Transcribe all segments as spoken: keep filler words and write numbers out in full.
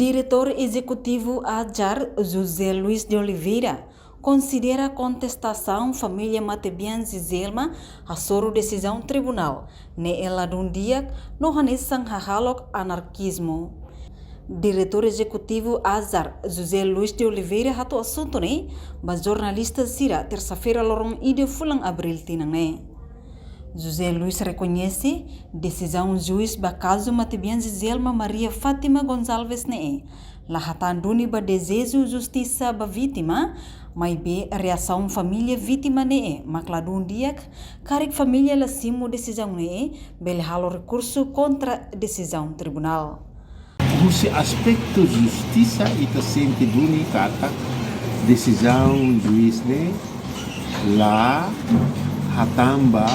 Diretór Ezekutivu AJAR, José Luís de Oliveira, konsidera kontestasaun família matebian Giselma hasoru desizaun tribunál ne'e ladún di'ak no hanesan hahalok anarkizmu. Diretór Ezekutivu AJAR, José Luís de Oliveira, hato'o asuntu ne'e ba jornalista sira tersa-feira loron ida fulan Abríl tinan ne'e. José Luís rekoñese desizaun juís ba kazu matebian Giselma Maria Fátima Gonçalves ne'e la hatán duni ba dezeju justisa ba vítima, maibé reasaun família vítima ne'e mak ladún di'ak, karik família la simu desizaun ne'e, bele halo rekursu kontra desizaun tribunál. Husi aspetu justisa, ita sente duni katak desizaun juís ne'e la hatán ba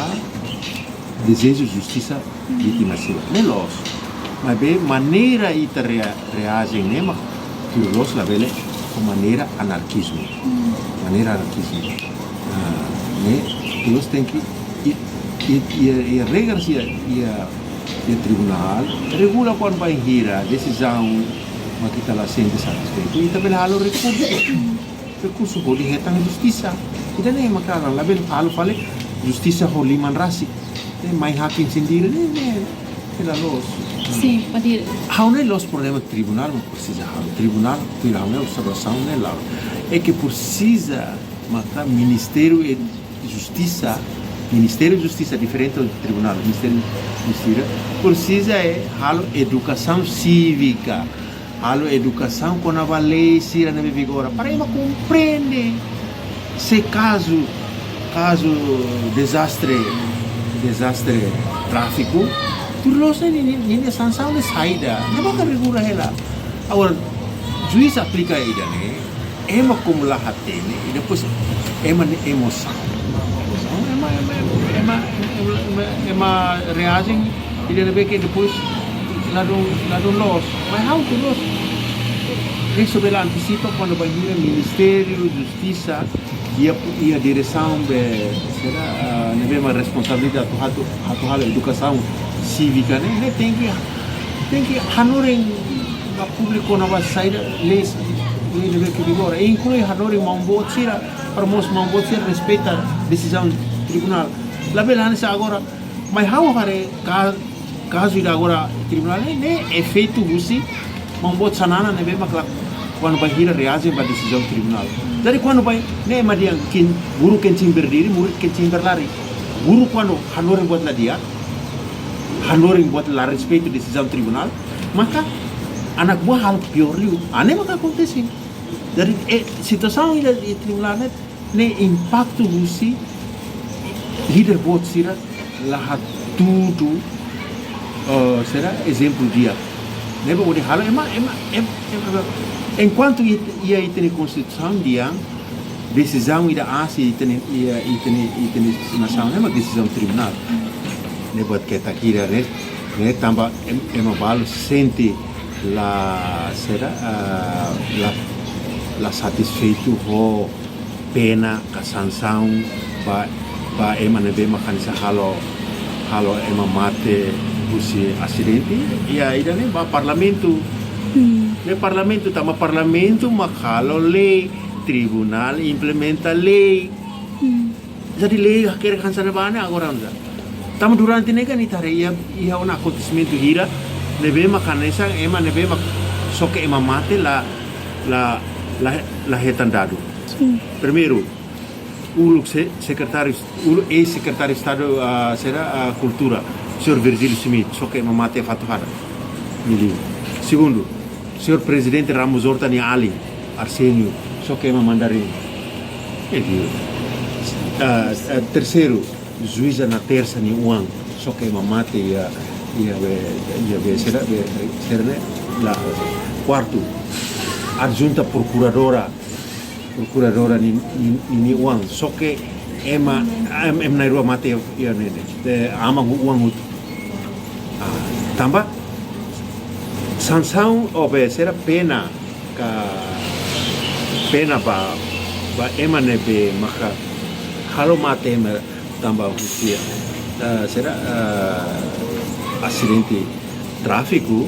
dezeju justisa vítima sira. Ne'e loos. Maibé maneira ita rea-, reajen ne'e mak tuir loos labele ho maneira anarkizmu. Maneira anarkizmu. Ah, ne'e, tuir loos tenke, i, i, i, i regras iha, iha, iha tribunál regula kuandu bainhira desizaun mak ita la sente satisfeitu, ita bele halo rekursu. Rekursu hodi hetan justisa. Ida-ne'e mak kalan, labele halo fali justisa ho liman rasik. Ne'e mai hakim sendiri, ne'e, ne'e, ne'e la loos. Sin, padre. Ha'u ne'e loos problema tribunál, mak presiza halo. Tribunál, tuir ha'u-nia observasaun ne'e la. É que presiza maka Ministériu e Justisa, Ministériu Justisa diferente do tribunál, Ministériu Justisa presiza é halo edukasaun sívika, halo edukasaun kona-ba lei sira ne'ebé vigora, para ema komprende se kazu, kazu dezastre, dezastre tráfiku, tuir loos ne'e, ne'e, ne'e, ne'e sansaun ne'e saida, ne'e maka regula hela. Agora, juís aplika ida-ne'e, ema komu la hatene, i depois ema ne'e emosaun. Ema, ema, ema, ema, ema, ema reajen, i depois ke depois ladún, ladún loos. Mas ha'u ke loos. Isso bele antisipa kuandu bainhira Ministériu Justisa iha, iha diresaun be, sira, ah, ne'ebé mak responsabilidade atu, atu, atu halo edukasaun sívika ne'e, ne'e tenke, tenke hanorin ba públiku kona-ba saida lei, lei ne'ebé ke vigora. E inklui hanorin maun-boot sira, para mós maun-boot sira respeita desizaun tribunál. Labele hanesan agora, mas ha'u haree ka-, kazu ida agora tribunál ne'e, ne'e efeitu husi maun-boot Xanana ne'ebé mak la, kuandu bainhira reajen ba desizaun tribunál. Jadi kuandu bainhira ne'e ema dehan ken, guru ken cimber diri, murid ken cimber lari. Guru kuandu hanorin buat la di'ak, hanorin buat la respeitu desizaun tribunál, maka anak buah halo piór liu. Ah, ne'e maka akontese. Jadi, eh, situasaun ida iha tribunál ne'e, ne'e impaktu husi líder boot sira la hatudu, eh, sira ezemplu di'ak. Ne'ebé hodi halo ema, ema, em-, em-, ema. Enkuantu it-, iha ita-nia konstituisaun dehan desizaun ida aas iha ita-nia, iha ita-nia, ita-nia nasaun ne'e mak desizaun tribunál. Ne'e buat ke takira ne'e, ne'e tanba em-, ema balu sente la, sira, ah, la, la satisfeitu ho pena ka sansaun ba, ba ema ne'ebé mak hanesan halo, halo ema mate husi asidente. Iha ida-ne'e ba parlamentu. Hmm. Ne'e parlamentu, tanba parlamentu mak halo lei, tribunál implementa lei. Hmm. Jadi lei hakerek hanesan ne'ebá ne'e agora anda. Tanba durante ne'e kan ita haree iha, iha ona akontesimentu hira ne'ebé mak hanesan ema ne'ebé mak xoke ema mate la, la, la, la hetan dadu. Sin. Primeiru, uluk se-, sekretáriu, uluk eis-sekretáriu Estadu, ah, sira, ah, Kultura, señór Virgílio Schmidt, xoke ema mate Fatuhada. Nia liu. Segundu, señór Prezidente Ramos Horta nia alin, Arsénio, xoke ema mandarin. Nia liu. Ah, ah, terseiru, juíza Natersa nia oan, xoke ema mate iha, iha be, iha be, sira, be, sira ne'e, la. Kuartu, adjunta prokuradora, prokuradora nia, nia, nia, nia oan, xoke ema, em, ema na'in-rua mate iha, iha ne'e ne'e. Eh, aman ho oan hotu. Ah, tanba sansaun ou be sira pena ka pena ba, ba ema ne'ebé maka halo mate ema tanba husi, eh, sira, eh, asidente tráfiku,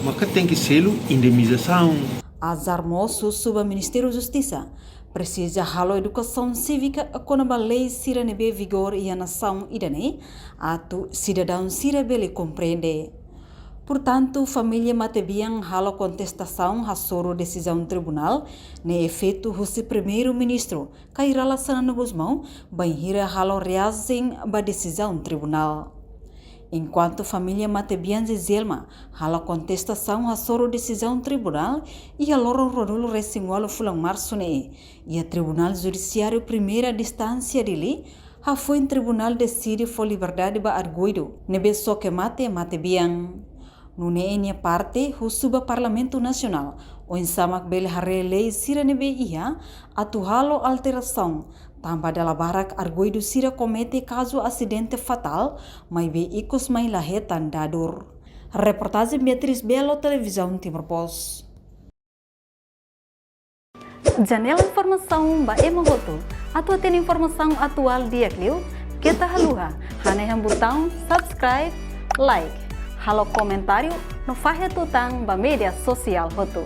Maka tenke selu indemnizasaun. Azar mós husu ba Ministériu Justisa presiza halo edukasaun sívika kona-ba lei sira ne'ebé vigora iha nasaun ida-ne'e, atu sidadaun sira bele komprende. Portantu, família matebian halo kontestasaun hasoru desizaun tribunál ne'e efeitu husi Primeiru-Ministru Kay Rala Xanana Gusmão bainhira halo reajen ba desizaun tribunál. Enkuantu família matebian Zezelma halo kontestasaun hasoru desizaun tribunál iha loron ruanulu-resin-ualu fulan Marsu ne'e, iha Tribunál Judisiáriu Primeira Instánsia Dili, hafoin tribunál deside fó liberdade ba arguidu ne'ebé xoke mate matebian. Nune'e nia parte husu ba Parlamentu Nasionál, oinsá mak bele haree lei sira ne'ebé iha atu halo alterasaun, tanba dala barak arguidu sira komete kazu asidente fatál, maibé ikus mai la hetan dadur. Reportajen Beatriz Belo, Televizaun Timor Post. Janela informasaun ba ema hotu. Atu hatene informasaun atuál di'ak liu, keta haluha hanehan butaun subscribe, like, halo komentáriu no fahe tutan ba média sosiál hotu.